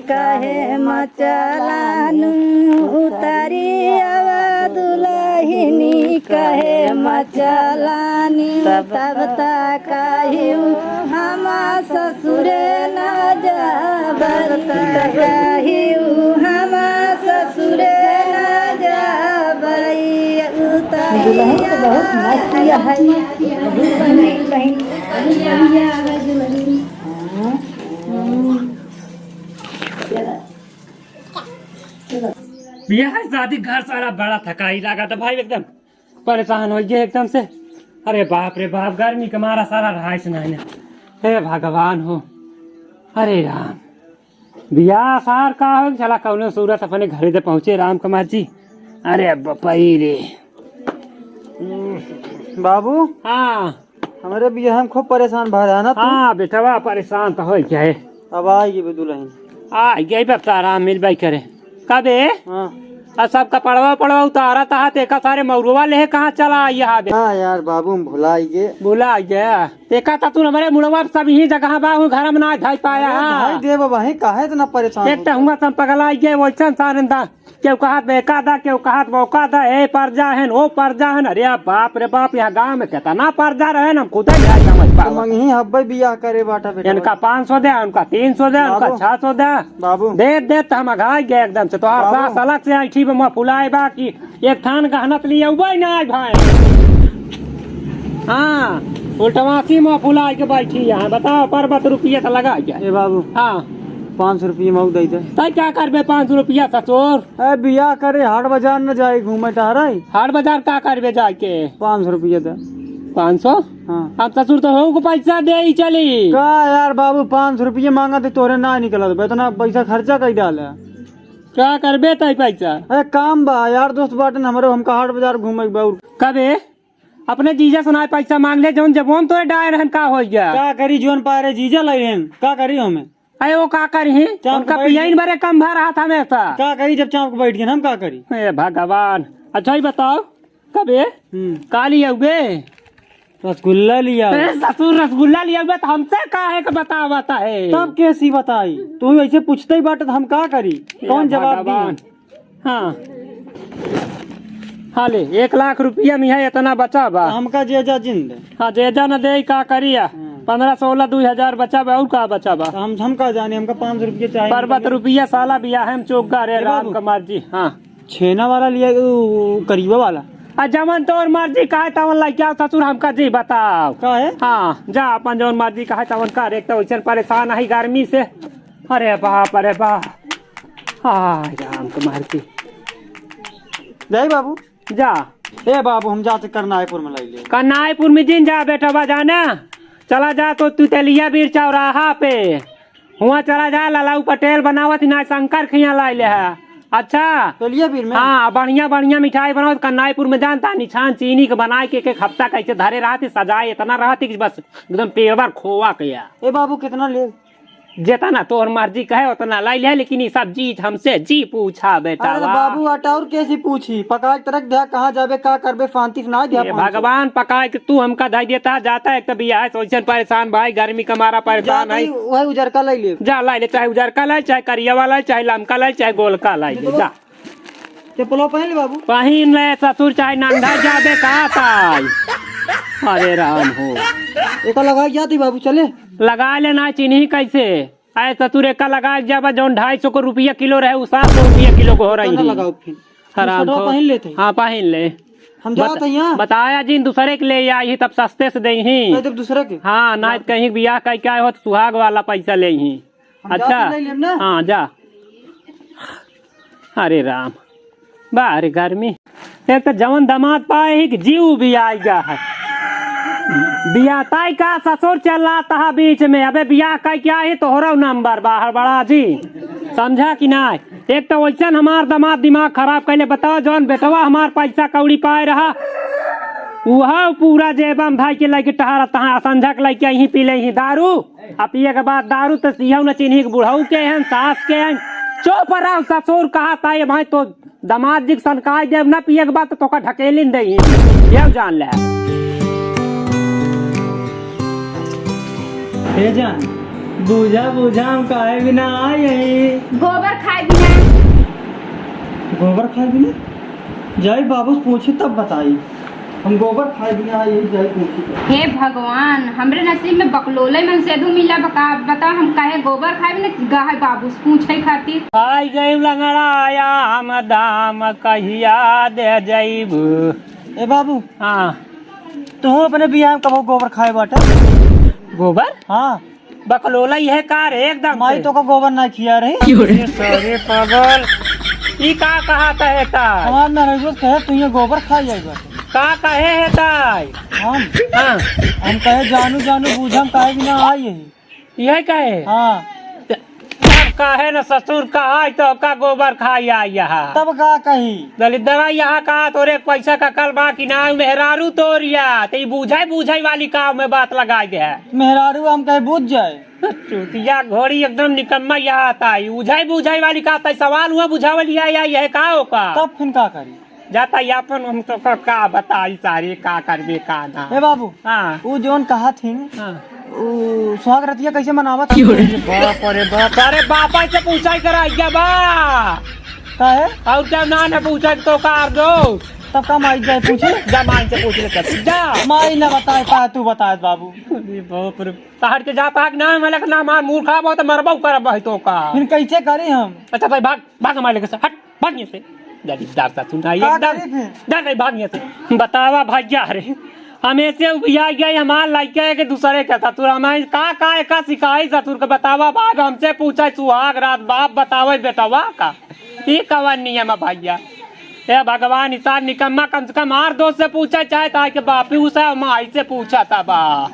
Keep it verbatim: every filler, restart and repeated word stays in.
कहे मचलानी उतरी आवा दुलहिनी, कहे मचलानी तब तक कहिउ हम ससुरे न जाबई, कहिउ हम ससुरे न जाबई। उतरी दुलहिन तो बहुत मस्त है। दुलहिन, दुलहिन, दुलहिन। हाँ। बियाह शादी घर सारा बड़ा थकाई लागत भाई, एकदम परेशान होइ गए एकदम से। अरे बाप रे बाप, गर्मी के मारा सारा रहाइस नाहीं ना। हे भगवान हो, अरे राम, बियाह सार का हो, चला कौनो सूरत अपने घरे से पहुँचे राम कुमार जी। अरे बपई रे। बाबू। हाँ। हमरे बियाह में खूब परेशान भा रहा ना तू? हाँ बेटवा, परेशान तो होइ गए। अब आइगे बे दुलहिन। आइगे बे, अब तो आराम मिलबे करे। का बे? हाँ। आ सब कपड़वा उपड़वा उतारा तहा, तेका सारे मौरवा लेहे कहाँ चला आई यहाँ बे? हाँ यार बाबू, हम भुलाइगे। भुलाइगे? तेका तो तू हमरे मुड़वा सब ही जगह बा, हूँ घर में ना धाई पाया अरे है। धाई दे बाबा, ही काहे इतना परेशान एक तो होता? हुआ तुम पगलाइगे, वैसन सारंदा। केहू कहत बा एका दा, केहू कहत बा ओका दा, ए परजा हन, ओ परजा हन। अरे बाप रे बाप, यहाँ गाँव में केतना परजा रहेन, हम खुदे नहीं समझ तो पावत। मंगही हब्बे बियाह करे बाटा बेटा। इनका पाँच सौ दे, उनका तीन सौ दे, उनका बाबू। छह सौ दे। बाबू। दे, दे, तो हम अघाई गए एकदम से। तोहार बाबू। सास अलग से ऐठी बा, मुँह फुलाए बा कि एक थान गहनत लिए उबे ना आए भाई। हाँ, उल्टवासी मुँह फुलाए के बैठी है। बताओ, परबत रुपया तो लगा गया। ए बाबू। हाँ। पाँच सौ रुपया मऊ दे दे। तै का करबे पाँच सौ रुपया ससुर? ए, बियाह करे हाट बाजार न जाए घूमे टहराई। हाट बाजार का करबे जाके? पाँच सौ रुपया दे। पाँच सौ? हाँ। अब ससुर तो हो को पैसा दे ही चली। का यार बाबू, पाँच सौ रुपया मांगा थे, तोरे ना निकलत बा, इतना पैसा खर्चा कई डाले। का करबे तै पैसा? ए, काम बा, यार दोस्त बाटन हमरे, हमका हाट बाजार घूमे के बा। कबे? अपने जीजा से ना पैसा मांग ले, जौन जबोन तोरे डाय रहन का हो गया? का करी, जौन पाए रहे जीजा लाई रहन, का करी हमें? अरे वो का करी? चाप उनका बैठ पियाइन गए। बरे कम भा रहा था हमेशा। का करी जब चाप के बैठ गए, हम का करी? हे भगवान। अच्छा ही बताओ, कबे? हम्म। का लिया हुए? रसगुल्ला लिया। अरे ससुर, रसगुल्ला लिया हुए तो हमसे काहे के बतावत है? तब कैसी बताई? तू ऐसे पूछते ही बाटे तो हम का करी? हे कौन जवाब दी? भगवान। हाँ। हाँ ले, एक लाख रुपया में है, इतना बचा बा। तो हमका जेजा जिन दे। हाँ, जेजा न दे, का करिया? हाँ। पन्द्रह, सोलह, दुई हजार बचा बा, और का बचा बा? तो हम, हम का जाने, हमका पाँच सौ रुपया चाहिए। परबत रुपया साला बियाह में चूक गा रे, ए राम बाबू। कुमार जी। हाँ। छेना वाला लिया, उ, करीबा वाला। आ जवन तोर मर्जी कहे तवन लइके आओ ससुर, हमका जी बताओ। का है? हाँ, जा अपन जवन मर्जी कहे तवन कर, एक तो वैसन परेशान है गर्मी से। अरे बाप, अरे बाप। हाय राम कुमार जी। जाई बाबू। जा। ए बाबू, हम जाते करनाईपुर में लाई ले। करनाईपुर में जिन जा बेटा, बा जाना। चला जा तो तितलिया बीर चौराहा पे। हुआं चला जा, ललाऊ पटेल बनावत ही ना, शंकर खिया लाई ले है। अच्छा। तेलिया बीर में? हाँ, बढ़िया बढ़िया मिठाई बनावत, करनाईपुर में जानता, निछान चीनी के बनाए के, एक एक हफ्ता कैसे धरे रहती, सजाए इतना रहती कि बस एकदम पेवर खोवा के या। ए बाबू, कितना ले? जितना तोहर मर्जी कहे उतना लाई ले, लेकिन ये सब चीज हमसे जी पूछा बेटा, अरे वाह। बाबू, आटा और कैसी पूछी? पकाए के तरक द्या, कहाँ जाबे, का करबे, फांती से ना द्या ए पाँच सौ। भगवान, पकाए के तू हमका धई देता, जाता एक तो बियाह है, सोचन परेशान भाई, गर्मी का मारा परेशान जाता है। ही वही उजरका लाई ले। जा लाई ले, चाहे उजरका लाई, चाहे करिया वाला, चाहे लमका लाई, चाहे गोलका लाई ले, जा। चप्पलो पहन ले बाबू। पहन ले ससुर, चाहे नंगा जाबे का ताई। अरे राम हो। एका लगाई जाती बाबू, चले। लगा ले ना, चिन्ही कैसे? आए ससुर, एका लगाए जाबा, जौन ढाई सौ को रुपया किलो रहे, उ सात सौ रुपया किलो को हो रही ना है। लगाओ फिर। हराम दूसरा खो। पहन लेते हैं। हाँ, पहन ले। हम जात बत-, हैं यहाँ। बताया जिन दूसरे के ले आई ही, तब सस्ते से दे ही। नहीं, तब दूसरे के। हाँ, ना हाँ। कहीं बियाह कह के आए हो तो सुहाग वाला पैसा ले ही। हम अच्छा। जात हैं, ले लेब ना। हाँ, जा। अरे राम, बाहर गर्मी। एक तो जवन दामाद पाए ही कि जीव भी आइगा है। बियाह ताई का ससुर चल रहा था बीच में, अबे बियाह का क्या ही तोहरा नंबर बाहर बड़ा जी, समझा कि ना? एक तो वैसन हमार दामाद दिमाग खराब कैले, बताओ जौन बेटवा हमार पैसा कौड़ी पाए रहा, वह पूरा जेबा में धाई के लेके टहरा तहाँ, संझा के लेके यहीं पी ले ही दारू। आ पिए के बाद दारू तो सिहू न चिन्ही के बुढ़ऊ के हन, सास के हन। चुप रहो ससुर, कहा था ये भाई तो दामाद जी के सनकाई देव, ना पिए के बाद तो तोका ढकेलिन दे ही। ये जान ले। हे जान, बूझा, बूझा, हम काहे बिना आए यही? गोबर खाए बिना। गोबर खाए बिना? जाई बाबू से पूछी तब बताई। हम गोबर खाए बिना आए यही, जाई पूछी तब। हे भगवान, हमरे नसीब में बकलोले मन से दू मिला बका, बता हम काहे गोबर खाए बिना गए बाबू से पूछे खातिर। आई गई लंगड़ा आया, हम दाम कहिया दे जइबू। ए बाबू। हाँ। तू अपने बियाह में कबो गोबर खाए बाटे? गोबर? हाँ। बकलोला यह का रे एकदम माई से? तो का गोबर ना खिया रही। अरे सारे पागल, ई का कहा कहे ताई? हमार मेहरारू कहे तू ये गोबर खा जाएगा। का कहे है ताई? हम? हाँ। हम कहे जानू जानू बूझम काहे बिना आई यही। यह कहे? हाँ। त-, तब काहे न ससुर कहा तो का गोबर खाई आई यहाँ। तब का कही? दलिद्दरा यहाँ का तोरे पैसा का कल बा कि ना मेहरारू तोरिया, ते ई बूझाई बूझाई वाली काम में बात लगाई दे है। मेहरारू हम कहे बूझ जाए। चूतिया घोड़ी एकदम निकम्मा यहाँ आता है। उझाई बुझाई वाली का आता है, सवाल हुआ बुझावल या, या यह का होका? तब फिर का करी? जाता ही अपन हम तो का, का बताई सारे का करबे का ना। ए बाबू, हाँ। उ जौन कहा थी, हाँ। उ सुहाग रतिया कैसे मनावत क्यों रे? बाप रे बाप, अरे बापा से पूछा ही करा, क्या बा? का है? और क्या ना, ना पूछा तो का दो? तब का माई जाए पूछे? जा माई से पूछ ले तब, जा। माई ना बताए पाए, तू बताए बाबू। अरे बाप रे। तहर के जात हक ना, मलक ना मार, मूर्खा बहुत मरबो करब है तो का। फिर कैसे करी हम? अच्छा भाई भाग, भाग हमारे लेके से, हट, भाग यहाँ से। दलिद्दर सा सुन रहा है, का एकदम। करी फिर? डर नहीं, भाग यहाँ से। बतावा भैया रे, हमें से उबिया गया हमार लइका है कि दूसरे के ससुर, हमें का, का, का सिखाई ससुर के, बतावा भाग, हमसे पूछा सुहाग रात, बाप बतावे बेटवा का। ई कवन नियम है भैया? ए भगवान, ई सार निकम्मा, कम से कम आर दोस्त से पूछा, चाहे ताई के बापी उसे माई से पूछा था बा।